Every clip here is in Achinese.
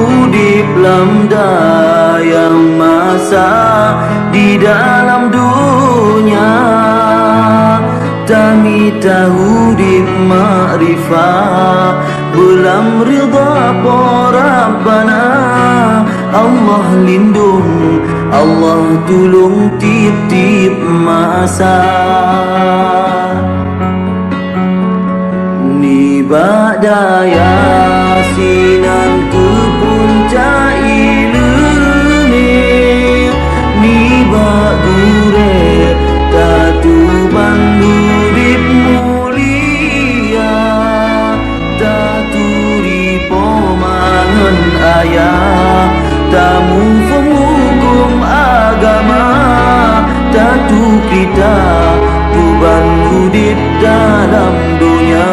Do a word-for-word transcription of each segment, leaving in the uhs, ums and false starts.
Udép lam dayah masa di dalam donya, tamita udép makrifah, beulam ridha Po Rabbana. Allah lindong, Allah tulông tiep-tiep masa. Nibak dayah sinan keu puncak ileumèe, nibak gurèe tatuban udép mulia, taturi po ma ngon ayah, tamuphom hukôm agama, tatukrita tuban udép dalam donya.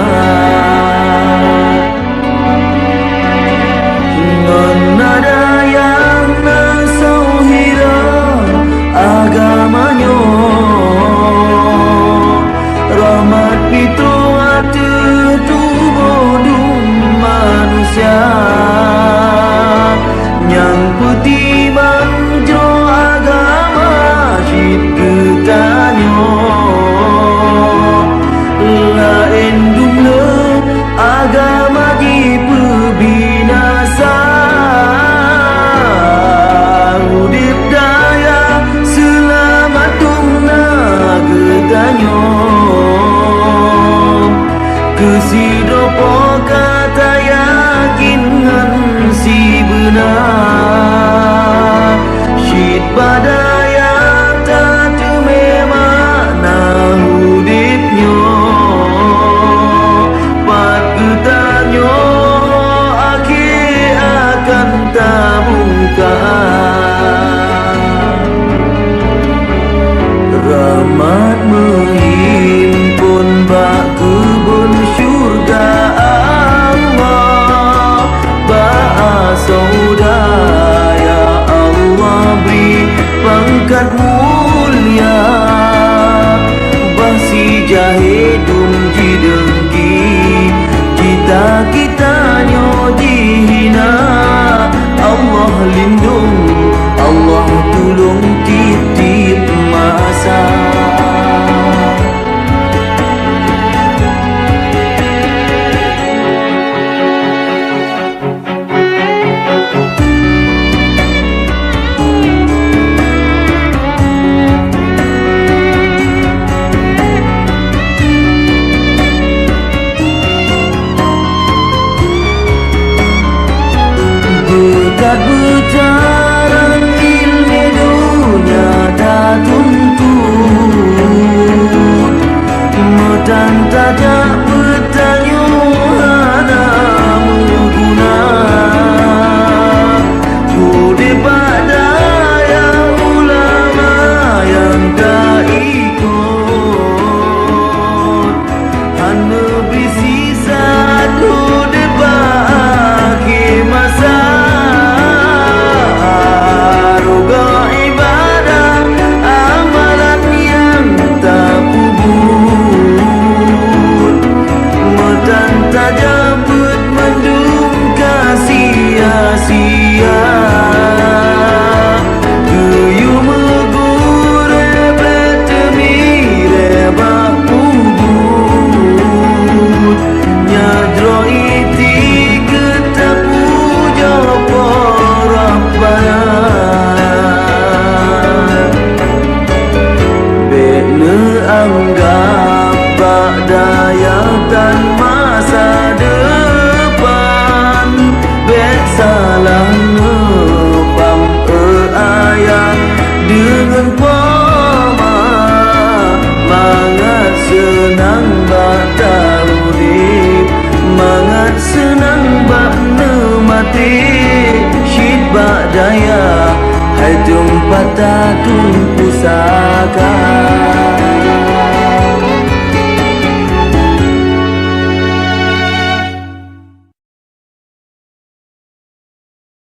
Ngon adat nyang na soe hira agama nyoe, rahmat pitroh ateueh tuboh dum manusia. Nyang peutimang jroh agama cit geutanyoe, laén dum le agama jipeubinasa. Udép dayah seulamat dum na geutanyoe. Keu sidroe po ka tayakén ngon sibeuna, cit bak dayah tateumé makna udép nyoe. Pat geutanyoe akhé akan tabungka. Rahmat meuhimpon bak keubon syurga Allah, bak asoe dayah Allah bri pangkat mulia. Bah sijahé dum jideungki, kita-kita nyoe jihina. Allah lindong, Allah tulông tiep-tiep masa. Beukat beucarang ileumèe donya tatuntut, meutan tajak peutanyoe hana meuguna. Udép bak dayah ulama nyang taikot, hana bri sisat udép bak akhé masa. Aroga ibadah amalan nyang tapeubuet, meutan tajak peuet mandum ka sia-sia. Geuyue meugurèe bèk teumirèe bak peubuet. Nyan droe itikeuet tapujoe Po Rabbana. Bèk neuanggab bak dayah tan masa depan. Bèk salah neupaham, eu ayah deungon po ma. Mangat seunang bak taudép, mangat seunang bak neumaté, cit bak dayah hai teumpat tatun pusaka.